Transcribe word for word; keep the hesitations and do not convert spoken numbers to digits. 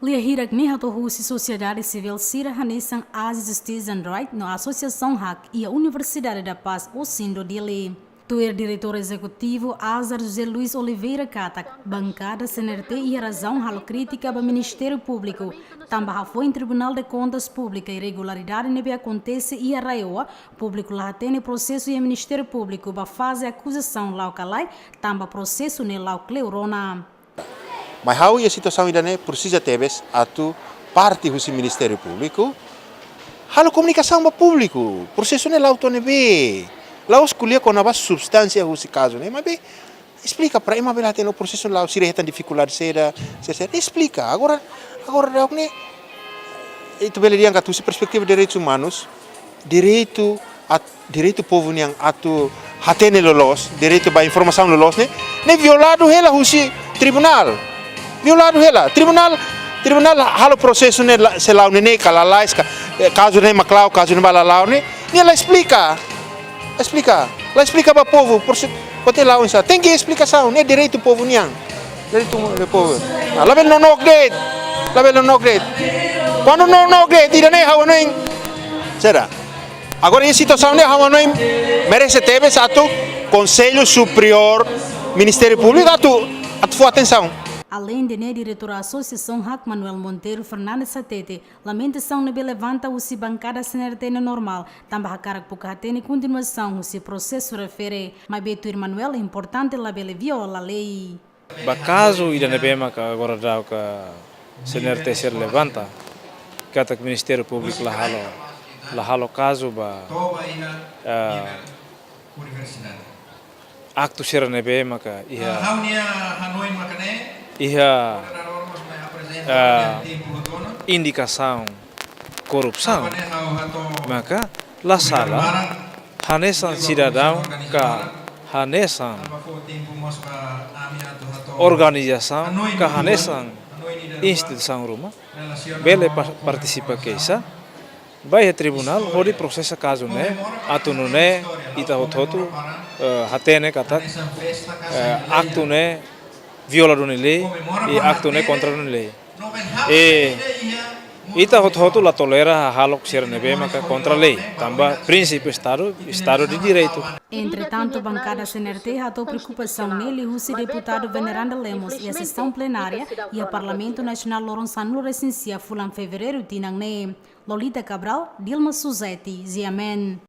Lia hirak ne'e hato'o husi sosiedade sivíl sira hanesan Aziz Student Right no Asosiasaun Hak iha Universidade da Paz Osindo Dili. Tuir Diretór Ezekutivu Azar José Luis Oliveira katak, bankada C N R T iha razaun halo krítika ba Ministériu Públiku, tanba hafoin Tribunál de Contas publika irregularidade ne'ebé akontese iha RAEOA, públiku la hatene prosesu iha Ministériu Públiku ba faze akuzasaun la'o ka lae, tanba prosesu ne'e la'o kleur ona. Mas ha'u iha situasaun ida-ne'e presiza tebes atu parte husi Ministériu Públiku halo komunikasaun ba públiku. Prosesu ne'e la'o to'o ne'ebé. La'ós ko'alia kona-ba substánsia husi kazu ne'e, maibé esplika para ema bele hatene prosesu la'o, sira hetan difikuldade saida, saida, saida. Esplika. Agora, agora daudaun ne'e, ita bele dehan katak husi perspetiva direitus umanus, direitu at-, direitu povu nian atu hatene loloos, direitu ba informasaun loloos ne'e, ne'e violadu hela husi tribunál. Violadu hela. Tribunál, tribunál halo prosesu ne'e la, se la'o ne'e ne'e ka lalais ka, eh, kazu ne'e mak la'o, kazu ne'e ba la la'o ne'e, nia la esplika. Esplika. La esplika ba povu, por se, kote la'o oinsá. Tenke esplikasaun, ne'e direitu povu nian. Direitu povu. Ah, labele nonook de'it. Labele nonook de'it. Kuandu nonook de'it, ida-ne'e ha'u hanoin. Será? Agora, iha situasaun ne'e ha'u hanoin merese tebes atu Konsellu Superiór Ministériu Públiku atu, atu fó atensaun. Aleinde ne'e, Diretór Asosiasaun Hak Manuel Monteiro Fernandes hatete, lamentasaun ne'ebé levanta husi bankada C N R T ne'e normál, tanba hakarak buka hatene kontinuasaun husi prosesu refere, maibé tuir Manuel importante labele viola lei. Ba kazu ida ne'ebé maka agora daudaun C N R T sira levanta, katak Ministériu Públiku la halo, la halo kazu ba, ah, aktu sira ne'ebé maka iha, iha, ah, indikasaun korrupsaun, maka la sala hanesan sidadaun ka hanesan organizasaun ka hanesan instituisaun ruma bele pa-, partisipa keixa ba iha tribunál hodi prosesa kazu ne'e, atu nune'e ita hotu-hotu, eh, hatene katak, eh, aktu ne'e viola duni lei, i aktu ne'e kontra duni lei. I ita hotu-hotu la tolera hahalok sira ne'ebé maka kontra lei, tanba prinsípiu Estadu, Estadu de Direitu. Entretantu, bankada C N R T hato'o preokupasaun ne'e liuhusi deputadu Veneranda Lemos iha sesaun plenária iha Parlamentu Nasionál loron sanulu-resin-sia fulan Fevereiru tinan ne'e. Lolita Cabral, Dilma Suzete, G M N.